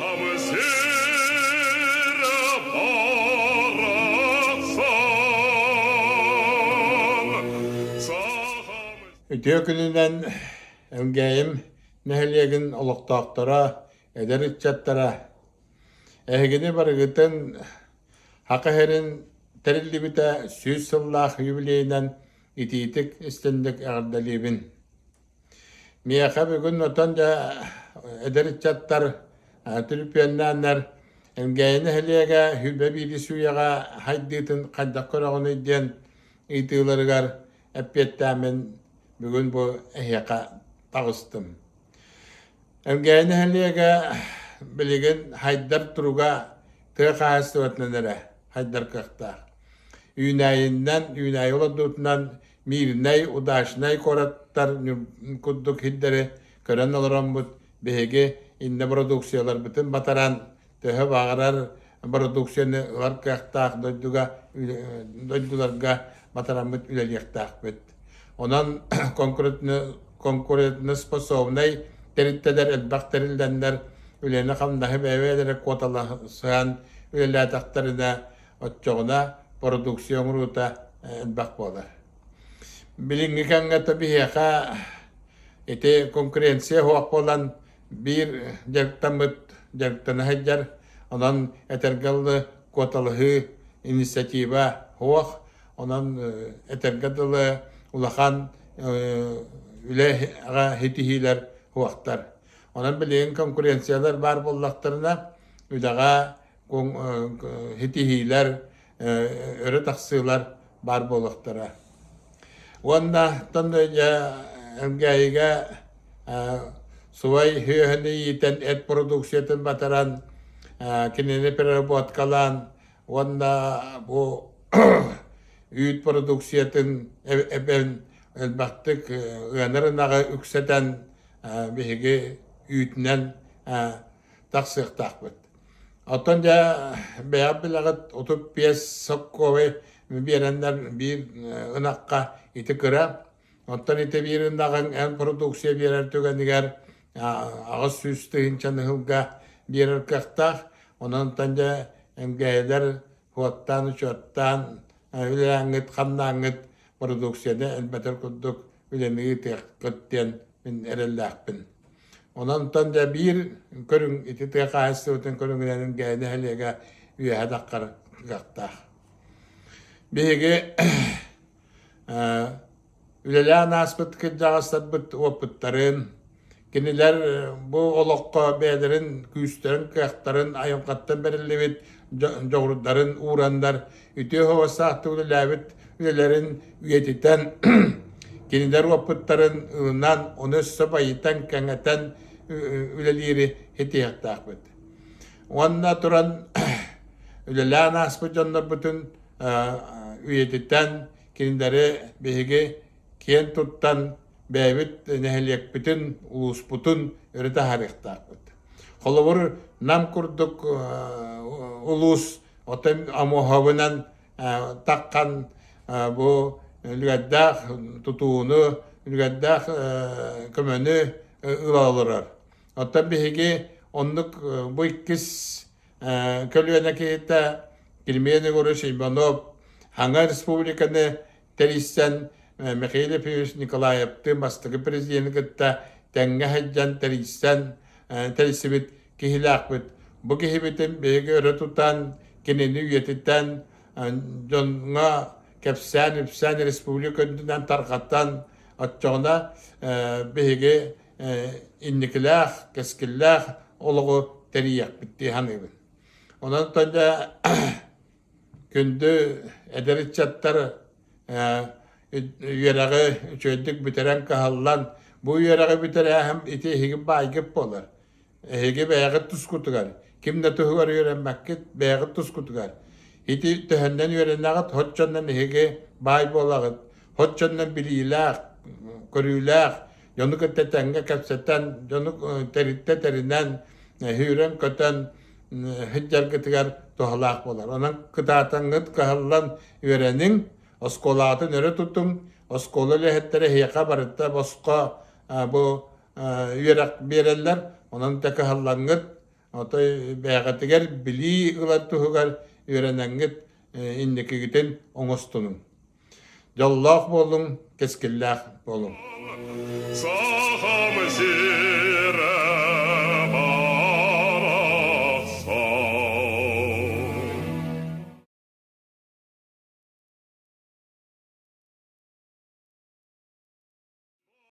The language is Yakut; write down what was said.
Сахам сирэ барахсан, Сахам Үтүө күнүнэн Элгээйим нэһилиэгин олохтоохторо, эдэр ыччаттара! Эһигини барыгытын Саха сирин тэриллибитэ 100 сыллаах юбилейынан итиитик истиҥник эҕэрдэлиибин! Миэхэ бүгүн оттон дьэ эдэр ыччаттар түлүпүөннээннэр Элгээйи нэһилиэгэ сүүрбэ биирис үйэҕэ хайдыытын хайдах көрөҕүнүй диэн ыйытыыларыгар эппиэттээммин бүгүн бу эһиэхэ таҕыстым. Элгээйи нэһилиэгэ билигин хайдар туруга тыа хаһаайыстыбатынан эрэ хайдар кыахтаах. Үүнээйиннэн, үүнээйи олордуутунан Мирнэй, Удачнай куораттар курдук сирдэри көрөн олороммут биһиги иннэ бородууксуйаларбытын батаран төһө баҕарар бородууксуйаны ылар кыахтаах дойдуга дойдуларга батараммыт үлэлиэхтээхпит. Онон конкурентоспособнай тэрилтэлэр элбэх тэриллэннэр үлэни-хамнаһы бэйэ-бэйэлэрэ куоталаһан үлэлээтэхтэринэ оччоҕуна продукция оҥоруута элбэх буолар. Билиҥҥи кэмҥэ то биһиэхэ ити конкуренция суох буолан биир дьарыктаммыт дьарыктана сылдьар, онон этэргэ дылы куоталаһыы инициатива суох, онон этэргэ дылы улахан үлэҕэ ситиһиилэр суохтар. Онон билигин конкуренциялар баар буоллахтарына үлэҕэ ситиһиилэр, өрө тахсыылар баар буолуохтара. Уонна Элгээйигэ субай сүөһүнү иитэн эт продукциятын батаран, кинини переработкалаан уонна бу үүт продукциятын эбэн элбэхтик ыанар ынаҕы үксэтэн биһиги үүтүнэн тахсыахтаахпыт. Оттон дьэ бэйэҕит билэҕит 35 соккуобай биэрэннэр биир ынахха ити кыра. Оттон ити биир ынаҕыҥ эн продукция биэрэр түгэнигэр 800 тыһыынчаны ыһылга биэрэр кыахтаах. Онон дьэ эмгээйилэр суоттаан-учуоттаан үлэлээҥҥит, хамнааҥҥыт продукцияны элбэтэр курдук үлэни ыытыаххыт диэн мин эрэллээхпин. Онон дьэ биир көрүҥ ити тыа хаһаайыстыбатын көрүҥүнэн Элгээйи нэһилиэгэ үөһэ таххар кыахтаах. Биһиги үлэлээн ааспыт кырдьаҕастарбыт уопуттарын, кинилэр бу олоххо бэйэлэрин күүстэрин, кыахтарын, айылҕаттан бэриллибит дьоҕурдарын уураннар үтүө суобастаахтык үлэлээбит үлэлэрин үйэтитэн, кинилэр уопуттарын ылынан, ону өссө байытан, кэҥэтэн үлэлиири ситиһиэхтээхпит. Уонна туран үлэлээн ааспыт дьоннорбутун үйэтитэн, кинилэри биһиги киэн туттан бэйэбит нэһилиэкпитин, улууспутун өрө таһаарыахтаахпыт. Холобур, Нам курдук улуус оттон Омуоһабынан таххан бу үлүгэрдээх тутууну, үлүгэрдээх көмөнү ыла олорор. Оттон биһиги оннук бу иккис көлүөнэ киһитэ Кельмен Егорович Иванов саҥа республиканы тэрийсэн Михаил Ефимович Николаевтыын бастакы президени кытта тэҥҥэ сылдьан тэрийсэн тэрийсибит киһилээхпит. Бу киһибитин биһиги өрө тутан, кинини үйэтитэн, дьоҥҥо кэпсээн-ипсээн республика үрдүнэн тарҕатан, оччоҕуна биһиги инникилээх, кэскиллээх олоҕу тэрийиэхпит дии саныыбын. Онон дьэ күндү эдэр ыччаттар үөрэҕи үчүгэйдик бүтэрэн кыһаллан, бу үөрэҕи бүтэрээһим ити эһиги баайгыт буолар. Эһиги бэйэҕит тускутугар, ким да туһугар үөрэммэккит, бэйэҕит тускутугар. Ити төһөннөн үөрэнэҕит, оччонон эһиги баай буолаҕыт, оччонон билиилээх, көрүүлээх, дьону кытта тэҥҥэ кэпсэтэн, дьону тэрилтэ тэринэн, сүүрэн-көтөн сылдьаргытыгар туһалаах буолар. Онон кытаатаҥҥыт кыһаллан үөрэниҥ, оскуолаҕытын өрө тутуҥ, оскуола үлэһиттэрэ эһиэхэ барыта босхо бу үөрэх биэрэллэр, онон да кыһаллаҥҥыт. Отой бэйэҕитигэр билии ылар туһугар үөрэнэҥҥит инникигитин оҥостунуҥ. Дьоллоох буолуҥ, кэскиллээх буолуҥ.